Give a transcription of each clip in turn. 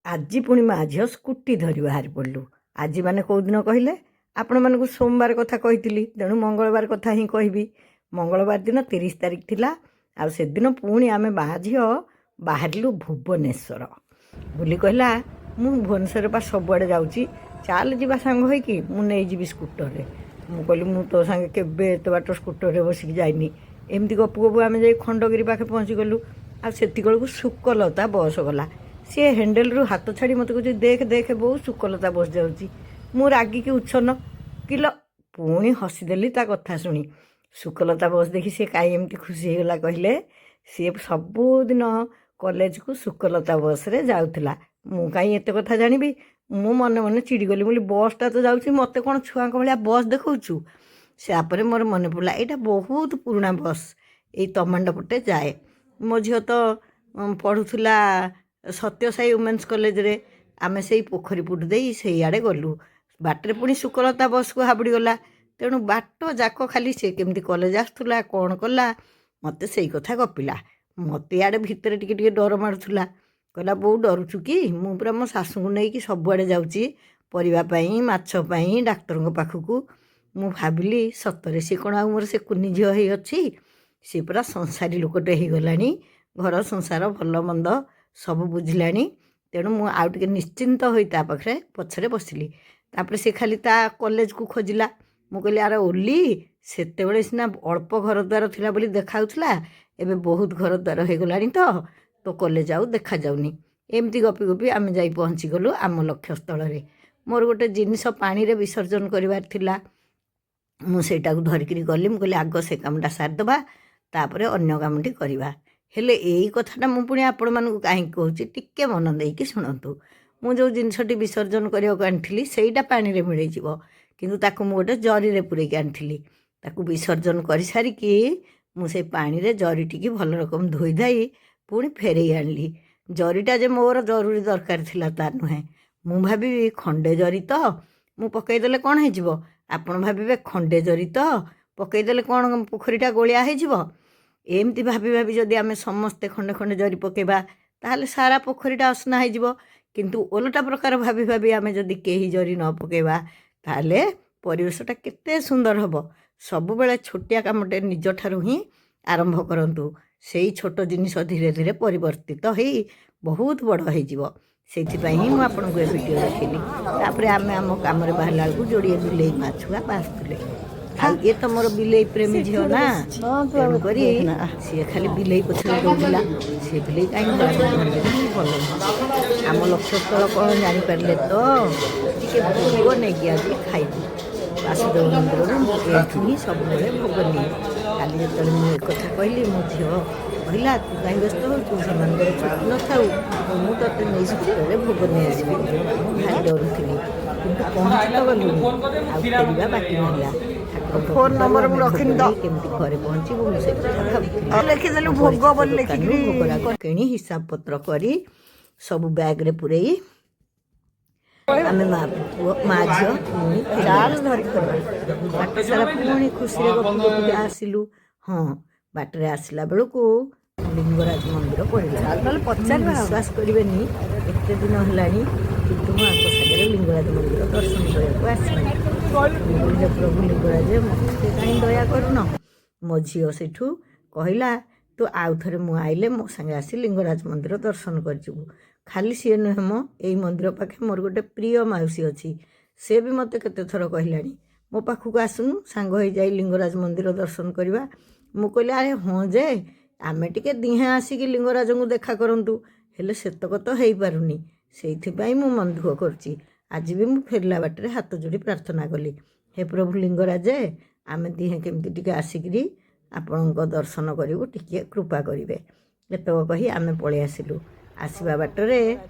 ଆଜି ପୁଣି ମା ଝିଅ ସ୍କୁଟି ଧରି ବାହାରି ପଡ଼ିଲୁ। ଆଜି ମାନେ କେଉଁ ଦିନ କହିଲେ? ଆପଣମାନଙ୍କୁ ସୋମବାର କଥା କହିଥିଲି, ତେଣୁ ମଙ୍ଗଳବାର କଥା ହିଁ କହିବି। ମଙ୍ଗଳବାର ଦିନ 30 ତାରିଖ ଥିଲା ଆଉ ସେଦିନ ପୁଣି ଆମେ ମା ଝିଅ ବାହାରିଲୁ ଭୁବନେଶ୍ୱର। ବୁଲି କହିଲା, ମୁଁ ଭୁବନେଶ୍ୱର ପା ସବୁଆଡ଼େ ଯାଉଛି, ଚାଲ ଯିବା ସାଙ୍ଗ ହେଇକି, ମୁଁ ନେଇଯିବି ସ୍କୁଟରରେ। ମୁଁ କହିଲି, ମୁଁ ତୋ ସାଙ୍ଗେ କେବେ ଏତେ ବାଟ ସ୍କୁଟରରେ ବସିକି ଯାଇନି। ଏମିତି ଗପୁ ଗପୁ ଆମେ ଯାଇ ଖଣ୍ଡଗିରି ପାଖେ ପହଞ୍ଚିଗଲୁ ଆଉ ସେତିକି ବେଳକୁ ସୁକଲତା ବସ୍ ଗଲା। ସିଏ ହ୍ୟାଣ୍ଡେଲରୁ ହାତ ଛାଡ଼ି ମୋତେ କହୁଛି, ଦେଖ ଦେଖ ବୋଉ, ସୁକଲତା ବସ୍ ଯାଉଛି। ମୁଁ ରାଗିକି ଉଚ୍ଛନ୍ନ କିଲ, ପୁଣି ହସିଦେଲି ତା କଥା ଶୁଣି। ସୁକଲତା ବସ୍ ଦେଖି ସିଏ କାହିଁ ଏମିତି ଖୁସି ହେଇଗଲା କହିଲେ? ସିଏ ସବୁଦିନ କଲେଜକୁ ସୁକଲତା ବସ୍ରେ ଯାଉଥିଲା। ମୁଁ କାହିଁ ଏତେ କଥା ଜାଣିବି? ମୁଁ ମନେ ମନେ ଚିଡ଼ିଗଲି ବୋଲି, ବସ୍ଟା ତ ଯାଉଛି, ମୋତେ କ'ଣ ଛୁଆଙ୍କ ଭଳିଆ ବସ୍ ଦେଖାଉଛୁ? ତାପରେ ମୋର ମନେ ପଡ଼ିଲା, ଏଇଟା ବହୁତ ପୁରୁଣା ବସ୍, ଏଇ ତମାଣ୍ଡ ପଟେ ଯାଏ। ମୋ ଝିଅ ତ ପଢ଼ୁଥିଲା ସତ୍ୟସାଇ ଓମେନ୍ସ କଲେଜରେ। ଆମେ ସେଇ ପୋଖରୀପୁଟ ଦେଇ ସେଇଆଡ଼େ ଗଲୁ। ବାଟରେ ପୁଣି ସୁକଲତା ବସ୍କୁ ହାବୁଡ଼ିଗଲା। ତେଣୁ ବାଟ ଯାକ ଖାଲି ସେ କେମିତି କଲେଜ ଆସୁଥିଲା, କ'ଣ କଲା, ମୋତେ ସେଇ କଥା ଗପିଲା। ମୋତେ ଇଆଡ଼େ ଭିତରେ ଟିକେ ଟିକେ ଡର ମାଡ଼ୁଥିଲା। କହିଲା, ବୋଉ, ଡରୁଛୁ କି? ମୁଁ ପୁରା ମୋ ଶାଶୁଙ୍କୁ ନେଇକି ସବୁଆଡ଼େ ଯାଉଛି, ପରିବା ପାଇଁ, ମାଛ ପାଇଁ, ଡାକ୍ତରଙ୍କ ପାଖକୁ। ମୁଁ ଭାବିଲି, ସତରେ ସିଏ କ'ଣ ଆଉ ମୋର ସେ କୁନି ଝିଅ ହେଇ ଅଛି? ସିଏ ପୁରା ସଂସାରୀ ଲୋକଟେ ହେଇଗଲାଣି, ଘର ସଂସାର ଭଲ ମନ୍ଦ ସବୁ ବୁଝିଲାଣି। ତେଣୁ ମୁଁ ଆଉ ଟିକେ ନିଶ୍ଚିନ୍ତ ହୋଇ ତା ପାଖରେ ପଛରେ ବସିଲି। ତାପରେ ସେ ଖାଲି ତା କଲେଜକୁ ଖୋଜିଲା। ମୁଁ କହିଲି, ଆରେ ଓଲି, ସେତେବେଳେ ସିନା ଅଳ୍ପ ଘର ଦ୍ୱାର ଥିଲା ବୋଲି ଦେଖାଉଥିଲା, ଏବେ ବହୁତ ଘର ଦ୍ୱାର ହେଇଗଲାଣି ତ ତୋ କଲେଜ ଆଉ ଦେଖାଯାଉନି। ଏମିତି ଗପି ଗପି ଆମେ ଯାଇ ପହଞ୍ଚିଗଲୁ ଆମ ଲକ୍ଷ୍ୟସ୍ଥଳରେ। ମୋର ଗୋଟେ ଜିନିଷ ପାଣିରେ ବିସର୍ଜନ କରିବାର ଥିଲା। ମୁଁ ସେଇଟାକୁ ଧରିକିରି ଗଲି। ମୁଁ କହିଲି, ଆଗ ସେ କାମଟା ସାରିଦେବା, ତାପରେ ଅନ୍ୟ କାମଟି କରିବା। ହେଲେ ଏଇ କଥାଟା ମୁଁ ପୁଣି ଆପଣମାନଙ୍କୁ କାହିଁକି କହୁଛି, ଟିକେ ମନ ଦେଇକି ଶୁଣନ୍ତୁ। ମୁଁ ଯେଉଁ ଜିନିଷଟି ବିସର୍ଜନ କରିବାକୁ ଆଣିଥିଲି, ସେଇଟା ପାଣିରେ ମିଳିଯିବ, କିନ୍ତୁ ତାକୁ ମୁଁ ଗୋଟେ ଜରିରେ ପୂରେଇକି ଆଣିଥିଲି। ତାକୁ ବିସର୍ଜନ କରିସାରିକି ମୁଁ ସେଇ ପାଣିରେ ଜରିଟିକି ଭଲ ରକମ ଧୋଇଧାଇ ପୁଣି ଫେରେଇ ଆଣିଲି। ଜରିଟା ଯେ ମୋର ଜରୁରୀ ଦରକାର ଥିଲା ତା ନୁହେଁ। ମୁଁ ଭାବିବି, ଖଣ୍ଡେ ଜରି ତ, ମୁଁ ପକାଇଦେଲେ କ'ଣ ହେଇଯିବ? ଆପଣ ଭାବିବେ, ଖଣ୍ଡେ ଜରି ତ, ପକାଇଦେଲେ କ'ଣ ପୋଖରୀଟା ଗୋଳିଆ ହେଇଯିବ? ଏମିତି ଭାବି ଭାବି ଯଦି ଆମେ ସମସ୍ତେ ଖଣ୍ଡେ ଖଣ୍ଡେ ଜରି ପକାଇବା, ତାହେଲେ ସାରା ପୋଖରୀଟା ଅସନା ହେଇଯିବ। କିନ୍ତୁ ଓଲଟା ପ୍ରକାର ଭାବି ଭାବି ଆମେ ଯଦି କେହି ଜରି ନ ପକାଇବା, ତାହେଲେ ପରିବେଶଟା କେତେ ସୁନ୍ଦର ହେବ। ସବୁବେଳେ ଛୋଟିଆ କାମଟେ ନିଜଠାରୁ ହିଁ ଆରମ୍ଭ କରନ୍ତୁ। ସେଇ ଛୋଟ ଜିନିଷ ଧୀରେ ଧୀରେ ପରିବର୍ତ୍ତିତ ହେଇ ବହୁତ ବଡ଼ ହେଇଯିବ। ସେଇଥିପାଇଁ ହିଁ ମୁଁ ଆପଣଙ୍କୁ ଏ ଭିଡ଼ିଓ ଦେଖେଇଲି। ତାପରେ ଆମେ ଆମ କାମରେ ବାହାରିଲା ବେଳକୁ ଯୋଡ଼ିଏ ବିଲେଇ ମା ଛୁଆ ଆସୁଥିଲେ। ଆଉ ଇଏ ତ ମୋର ବିଲେଇ ପ୍ରେମୀ ଝିଅ ନା, ତେଣୁକରି ସିଏ ଖାଲି ବିଲେଇ ପଛରେ ଦୌଡ଼ିଲା। ସେ ବିଲେଇ କାହିଁ ଧରିବେନି, ଭଲ ନୁହଁ। ଆମ ଲକ୍ଷ୍ୟସ୍ଥଳ କ'ଣ ଜାଣିପାରିଲେ ତ? ଟିକେ ଭୋଗ ନେଇକି ଆଜି ଖାଇବୁ ବାସୁଦେବ ମନ୍ଦିରରୁ। ମୁଁ ଏଇଠୁ ହିଁ ସବୁବେଳେ ଭୋଗ ନିଏ। କାଲି ଯେତେବେଳେ ମୁଁ ଏକଥା କହିଲି, ମୋ ଝିଅ କହିଲା, ତୁ କାହିଁ ବ୍ୟସ୍ତ ହେଉଛୁ? ସେମାନଙ୍କର ଛୁଟି ନଥାଉ, ମୁଁ ତୋତେ ନେଇ ସ୍କୁଟରରେ ଭୋଗ ନେଇ ଆସିବି। ମୁଁ ଭାରି ଡରୁଥିଲି, କିନ୍ତୁ ପହଞ୍ଚି ତ ଗଲୁଣି, ଆଉ ଫେରିବା ବାକି ରହିଲା। ଠାକୁରଙ୍କ ଫୋନ୍ କୃପାରୁ ନମ୍ବର ମୁଁ ଆମେ ଭୋଗ ରଖିନି ତ। ନେଇ କେମିତି ଘରେ ପହଞ୍ଚିବୁ, ମୁଁ ସେ କଥା ଭାବୁଥିଲି। ଲେଖିଦେଲୁ ଭୋଗ ପରିଚିତ ବୋଲି ଦୋକାନରୁ ଲେଖିକିରି। ଭୋଗରାଗ କିଣି, ହିସାବ ପତ୍ର କରି, ସବୁ ବ୍ୟାଗରେ ପୂରେଇ ଆମେ ମା ପୁଅ, ମା ଝିଅ ପୁଣି ଫେରିବା। ଚାଲ ଧରିକି କରିବା। ବାଟ ସାରା ପୁଣି ଖୁସିରେ ଗପି ଗପିକି ଆସିଲୁ। ହଁ, ବାଟରେ ଆସିଲା ବେଳକୁ ଲିଙ୍ଗରାଜ ମନ୍ଦିର ପଡ଼ିଲା। ନହେଲେ ମୁଁ ପଚାରିବା ଆଉ। ବିଶ୍ୱାସ କରିବେନି, ଏତେ ଦିନ ହେଲାଣି, କିନ୍ତୁ ମୁଁ ଆଙ୍କ ସାଙ୍ଗରେ ଲିଙ୍ଗରାଜ ମନ୍ଦିର ଦର୍ଶନ କରିବାକୁ ଆସିନି। ମୁଁ କହିଲି, ପ୍ରଭୁ ଲିଙ୍ଗରାଜ, ମୋତେ କାହିଁ ଦୟା କରୁନ? ମୋ ଝିଅ ସେଠୁ କହିଲା, ତୁ ଆଉ ଥରେ ମୁଁ ଆଇଲେ ମୋ ସାଙ୍ଗେ ଆସି ଲିଙ୍ଗରାଜ ମନ୍ଦିର ଦର୍ଶନ କରିଯିବୁ। ଖାଲି ସିଏ ନୁହେଁ ମ, ଏଇ ମନ୍ଦିର ପାଖେ ମୋର ଗୋଟେ ପ୍ରିୟ ମାଉସୀ ଅଛି। ସେ ବି ମୋତେ କେତେ ଥର କହିଲାଣି, ମୋ ପାଖକୁ ଆସୁନୁ, ସାଙ୍ଗ ହେଇଯାଇ ଲିଙ୍ଗରାଜ ମନ୍ଦିର ଦର୍ଶନ କରିବା। ମୁଁ କହିଲି, ଆରେ ହଁ ଯେ, ଆମେ ଟିକେ ଦିହେଁ ଆସିକି ଲିଙ୍ଗରାଜଙ୍କୁ ଦେଖା କରନ୍ତୁ, ହେଲେ ସେତକ ତ ହେଇପାରୁନି। ସେଇଥିପାଇଁ ମୁଁ ମନ ଦୁଃଖ କରୁଛି। ଆଜି ବି ମୁଁ ଫେରିଲା ବାଟରେ ହାତ ଯୋଡ଼ି ପ୍ରାର୍ଥନା କଲି, ହେ ପ୍ରଭୁ ଲିଙ୍ଗରାଜେ, ଆମେ ଦିହେଁ କେମିତି ଟିକେ ଆସିକିରି ଆପଣଙ୍କ ଦର୍ଶନ କରିବୁ, ଟିକିଏ କୃପା କରିବେ। ଏତକ କହି ଆମେ ପଳେଇ ଆସିଲୁ। ଆସିବା ବାଟରେ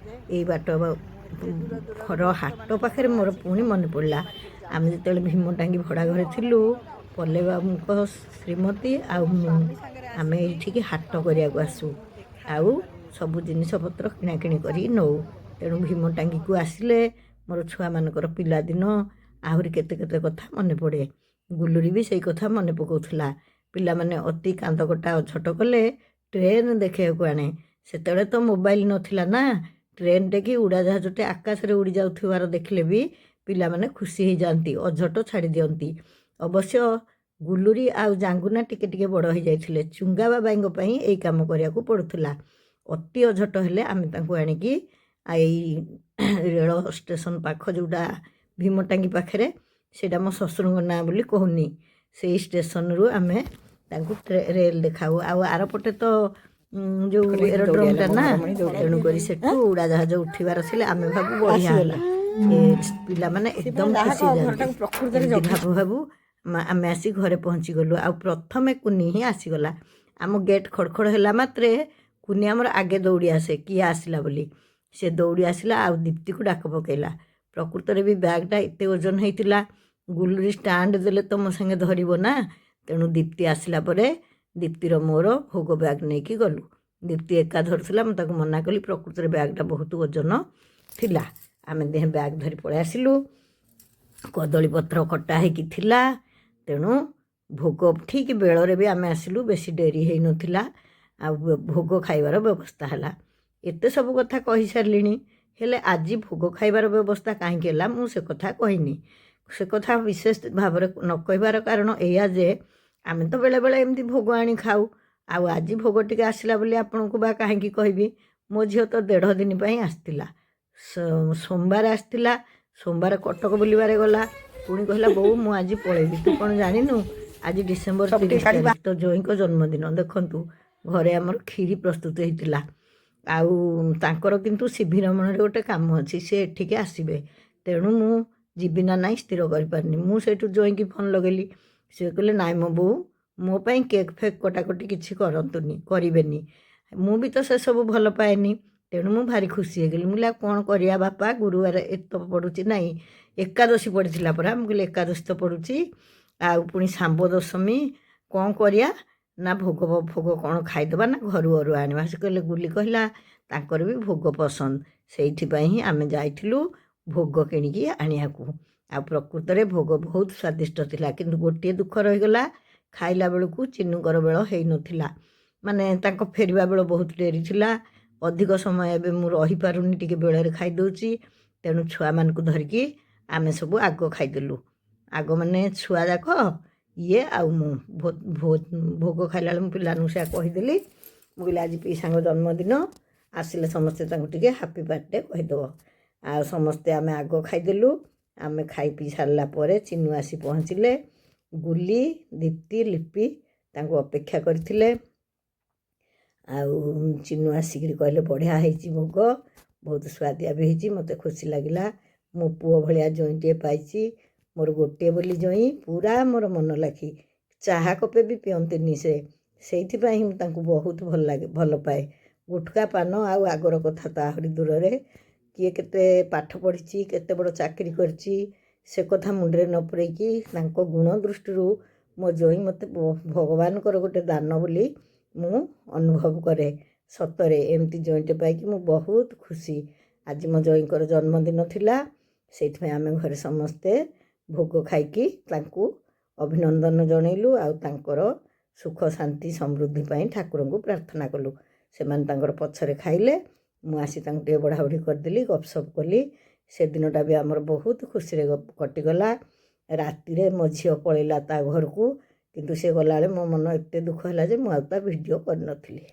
ଏଇ ବାଟ ଘର ହାଟ ପାଖରେ ମୋର ପୁଣି ମନେ ପଡ଼ିଲା, ଆମେ ଯେତେବେଳେ ଭୀମଟାଙ୍ଗି ଭଡ଼ା ଘରେ ଥିଲୁ, ପଲେ ବାବୁଙ୍କ ଶ୍ରୀମତୀ ଆଉ ମୁଁ, ଆମେ ଏଇଠିକି ହାଟ କରିବାକୁ ଆସୁ ଆଉ ସବୁ ଜିନିଷପତ୍ର କିଣାକିଣି କରି ନେଉ। ତେଣୁ ଭୀମଟାଙ୍ଗିକୁ ଆସିଲେ ମୋର ଛୁଆମାନଙ୍କର ପିଲାଦିନ, ଆହୁରି କେତେ କେତେ କଥା ମନେ ପଡ଼େ। ଗୁଲୁରି ବି ସେଇ କଥା ମନେ ପକାଉଥିଲା। ପିଲାମାନେ ଅତି କାନ୍ଦକଟା ଅଝଟ କଲେ ଟ୍ରେନ୍ ଦେଖିବାକୁ ଆଣେ। ସେତେବେଳେ ତ ମୋବାଇଲ ନଥିଲା ନା, ଟ୍ରେନ୍ଟେ କି ଉଡ଼ାଜାହାଜଟେ ଆକାଶରେ ଉଡ଼ି ଯାଉଥିବାର ଦେଖିଲେ ବି ପିଲାମାନେ ଖୁସି ହେଇଯାଆନ୍ତି, ଅଝଟ ଛାଡ଼ି ଦିଅନ୍ତି। ଅବଶ୍ୟ ଗୁଲୁରି ଆଉ ଜାଙ୍ଗୁନା ଟିକେ ଟିକେ ବଡ଼ ହେଇଯାଇଥିଲେ। ଚୁଙ୍ଗା ବାବାଇଙ୍କ ପାଇଁ ଏଇ କାମ କରିବାକୁ ପଡ଼ୁଥିଲା। ଅତି ଅଝଟ ହେଲେ ଆମେ ତାଙ୍କୁ ଆଣିକି ଏଇ ରେଳ ଷ୍ଟେସନ ପାଖ ଯେଉଁଟା ଭୀମଟାଙ୍ଗି ପାଖରେ, ସେଇଟା ମୋ ଶ୍ୱଶୁରଙ୍କ ନାଁ ବୋଲି କହୁନି, ସେଇ ଷ୍ଟେସନରୁ ଆମେ ତାଙ୍କୁ ରେଲ ଦେଖାଉ। ଆଉ ଆରପଟେ ତ ଯୋଉ ଏରୋଡ୍ରମଟା ନା, ତେଣୁକରି ସେଠୁ ଉଡ଼ାଜାହାଜ ଉଠିବାର ଥିଲେ ଆମେ ଭାବୁ ବଢ଼ିଆ ହେଲା। ଏ ପିଲାମାନେ ଏକଦମ ଖୁସି ହେଇଯାଆନ୍ତି। ଏମିତି ଭାବୁ ଭାବୁ ଆମେ ଆସି ଘରେ ପହଞ୍ଚିଗଲୁ। ଆଉ ପ୍ରଥମେ କୁନି ହିଁ ଆସିଗଲା। ଆମ ଗେଟ୍ ଖଡ଼ଖଡ଼ ହେଲା ମାତ୍ରେ କୁନି ଆମର ଆଗେ ଦୌଡ଼ି ଆସେ କିଏ ଆସିଲା ବୋଲି। ସେ ଦୌଡ଼ି ଆସିଲା ଆଉ ଦୀପ୍ତିକୁ ଡାକ ପକେଇଲା। ପ୍ରକୃତରେ ବି ବ୍ୟାଗ୍ଟା ଏତେ ଓଜନ ହେଇଥିଲା, ଗୁଲୁରି ଷ୍ଟାଣ୍ଡ ଦେଲେ ତ ମୋ ସାଙ୍ଗେ ଧରିବ ନା। ତେଣୁ ଦୀପ୍ତି ଆସିଲା ପରେ ଦୀପ୍ତିର ମୋର ଭୋଗ ବ୍ୟାଗ୍ ନେଇକି ଗଲୁ। ଦୀପ୍ତି ଏକା ଧରୁଥିଲା, ମୁଁ ତାକୁ ମନା କଲି। ପ୍ରକୃତରେ ବ୍ୟାଗ୍ଟା ବହୁତ ଓଜନ ଥିଲା। ଆମେ ଦେହ ବ୍ୟାଗ୍ ଧରି ପଳେଇ ଆସିଲୁ। କଦଳୀ ପତ୍ର କଟା ହେଇକି ଥିଲା, ତେଣୁ ଭୋଗ ଠିକ୍ ବେଳରେ ବି ଆମେ ଆସିଲୁ, ବେଶୀ ଡେରି ହେଇନଥିଲା ଆଉ ଭୋଗ ଖାଇବାର ବ୍ୟବସ୍ଥା ହେଲା। ଏତେ ସବୁ କଥା କହିସାରିଲିଣି, ହେଲେ ଆଜି ଭୋଗ ଖାଇବାର ବ୍ୟବସ୍ଥା କାହିଁକି ହେଲା ମୁଁ ସେ କଥା କହିନି। ସେ କଥା ବିଶେଷ ଭାବରେ ନ କହିବାର କାରଣ ଏଇଆ ଯେ ଆମେ ତ ବେଳେବେଳେ ଏମିତି ଭୋଗ ଆଣି ଖାଉ, ଆଉ ଆଜି ଭୋଗ ଟିକେ ଆସିଲା ବୋଲି ଆପଣଙ୍କୁ ବା କାହିଁକି କହିବି। ମୋ ଝିଅ ତ 1.5 ଦିନ ପାଇଁ ଆସିଥିଲା। ସୋମବାର ଆସିଥିଲା, ସୋମବାର କଟକ ବୁଲିବାରେ ଗଲା। ପୁଣି କହିଲା, ବୋଉ ମୁଁ ଆଜି ପଳେଇବି। ତୁ କ'ଣ ଜାଣିନୁ ଆଜି ଡିସେମ୍ବର 30 ତାରିଖ ତ ଜୋଇଁଙ୍କ ଜନ୍ମଦିନ? ଦେଖନ୍ତୁ, ଘରେ ଆମର କ୍ଷୀରି ପ୍ରସ୍ତୁତ ହେଇଥିଲା। ଆଉ ତାଙ୍କର କିନ୍ତୁ ସିଭି ରମଣରେ ଗୋଟେ କାମ ଅଛି, ସେ ଏଠିକି ଆସିବେ। ତେଣୁ ମୁଁ ଯିବି ନା ନାହିଁ ସ୍ଥିର କରିପାରିନି। ମୁଁ ସେଇଠୁ ଜୋଇଁକି ଫୋନ୍ ଲଗେଇଲି। ସେ କହିଲେ, ନାଇଁ ମୋ ବୋଉ, ମୋ ପାଇଁ କେକ୍ ଫେକ୍ କଟାକଟି କିଛି କରନ୍ତୁନି, କରିବେନି। ମୁଁ ବି ତ ସେସବୁ ଭଲ ପାଏନି। ତେଣୁ ମୁଁ ଭାରି ଖୁସି ହେଇଗଲି। ମୁଁ କହିଲି, ଆଉ କ'ଣ କରିବା ବାପା? ଗୁରୁବାର ଏତ ପଡ଼ୁଛି, ନାଇଁ ଏକାଦଶୀ ପଡ଼ିଥିଲା ପରା। ମୁଁ କହିଲି, ଏକାଦଶୀ ତ ପଡ଼ୁଛି ଆଉ ପୁଣି ଶାମ୍ବ ଦଶମୀ, କ'ଣ କରିବା? ନା ଭୋଗ ଭୋଗ କ'ଣ ଖାଇଦେବା ନା ଘରୁ ଅରୁଆ ଆଣିବା? ସେ କହିଲେ, ଗୁଲି କହିଲା ତାଙ୍କର ବି ଭୋଗ ପସନ୍ଦ। ସେଇଥିପାଇଁ ହିଁ ଆମେ ଯାଇଥିଲୁ ଭୋଗ କିଣିକି ଆଣିବାକୁ। ଆଉ ପ୍ରକୃତରେ ଭୋଗ ବହୁତ ସ୍ୱାଦିଷ୍ଟ ଥିଲା, କିନ୍ତୁ ଗୋଟିଏ ଦୁଃଖ ରହିଗଲା, ଖାଇଲା ବେଳକୁ ଚିନୁଙ୍କର ବେଳ ହେଇନଥିଲା। ମାନେ ତାଙ୍କ ଫେରିବା ବେଳ ବହୁତ ଡେରି ଥିଲା। ଅଧିକ ସମୟ ଏବେ ମୁଁ ରହିପାରୁନି, ଟିକେ ବେଳରେ ଖାଇଦେଉଛି। ତେଣୁ ଛୁଆମାନଙ୍କୁ ଧରିକି ଆମେ ସବୁ ଆଗ ଖାଇଦେଲୁ। ଆଗ ମାନେ ଛୁଆ ଯାକ, ଇଏ ଆଉ ମୁଁ। ଭୋଗ ଖାଇଲା ବେଳେ ମୁଁ ପିଲାମାନଙ୍କୁ ସେୟା କହିଦେଲି। ମୁଁ କହିଲି, ଆଜି ପିଇସାଙ୍କ ଜନ୍ମଦିନ, ଆସିଲେ ସମସ୍ତେ ତାଙ୍କୁ ଟିକେ ହାପି ବାର୍ଥଡେ କହିଦେବ। ଆଉ ସମସ୍ତେ ଆମେ ଆଗ ଖାଇଦେଲୁ। ଆମେ ଖାଇ ପିଇ ସାରିଲା ପରେ ଚିନୁ ଆସି ପହଞ୍ଚିଲେ। ଗୁଲି, ଦୀପ୍ତି, ଲିପି ତାଙ୍କୁ ଅପେକ୍ଷା କରିଥିଲେ। ଆଉ ଚିନୁ ଆସିକିରି କହିଲେ, ବଢ଼ିଆ ହେଇଛି ଭୋଗ, ବହୁତ ସୁଆଦିଆ ବି ହେଇଛି। ମୋତେ ଖୁସି ଲାଗିଲା, ମୋ ପୁଅ ଭଳିଆ ଜୋଇଁଟିଏ ପାଇଛି। ମୋର ଗୋଟିଏ ବୋଲି ଜୋଇଁ, ପୁରା ମୋର ମନ ଲାଖି। ଚାହା କପେ ବି ପିଅନ୍ତିନି ସେ, ସେଇଥିପାଇଁ ମୁଁ ତାଙ୍କୁ ବହୁତ ଭଲ ଲାଗେ, ଭଲ ପାଏ। ଗୁଟକା ପାନ ଆଉ ଆଗର କଥା ତ ଆହୁରି ଦୂରରେ। କିଏ କେତେ ପାଠ ପଢ଼ିଛି, କେତେ ବଡ଼ ଚାକିରି କରିଛି, ସେ କଥା ମୁଣ୍ଡରେ ନ ପୂରେଇକି ତାଙ୍କ ଗୁଣ ଦୃଷ୍ଟିରୁ ମୋ ଜୋଇଁ ମୋତେ ଭଗବାନଙ୍କର ଗୋଟେ ଦାନ ବୋଲି ମୁଁ ଅନୁଭବ କରେ। ସତରେ ଏମିତି ଜୋଇଁଟେ ପାଇକି ମୁଁ ବହୁତ ଖୁସି। ଆଜି ମୋ ଜୋଇଁଙ୍କର ଜନ୍ମଦିନ ଥିଲା, ସେଇଥିପାଇଁ ଆମେ ଘରେ ସମସ୍ତେ ଭୋଗ ଖାଇକି ତାଙ୍କୁ ଅଭିନନ୍ଦନ ଜଣେଇଲୁ ଆଉ ତାଙ୍କର ସୁଖ ଶାନ୍ତି ସମୃଦ୍ଧି ପାଇଁ ଠାକୁରଙ୍କୁ ପ୍ରାର୍ଥନା କଲୁ। ସେମାନେ ତାଙ୍କର ପଛରେ ଖାଇଲେ। ମୁଁ ଆସି ତାଙ୍କୁ ଟିକେ ବଢ଼ାବଢ଼ି କରିଦେଲି, ଗପସପ କଲି। ସେଦିନଟା ବି ଆମର ବହୁତ ଖୁସିରେ କଟିଗଲା। ରାତିରେ ମୋ ଝିଅ ପଳେଇଲା ତା ଘରକୁ, କିନ୍ତୁ ସେ ଗଲାବେଳେ ମୋ ମନ ଏତେ ଦୁଃଖ ହେଲା ଯେ ମୁଁ ଆଉ ତା ଭିଡ଼ିଓ କରିନଥିଲି।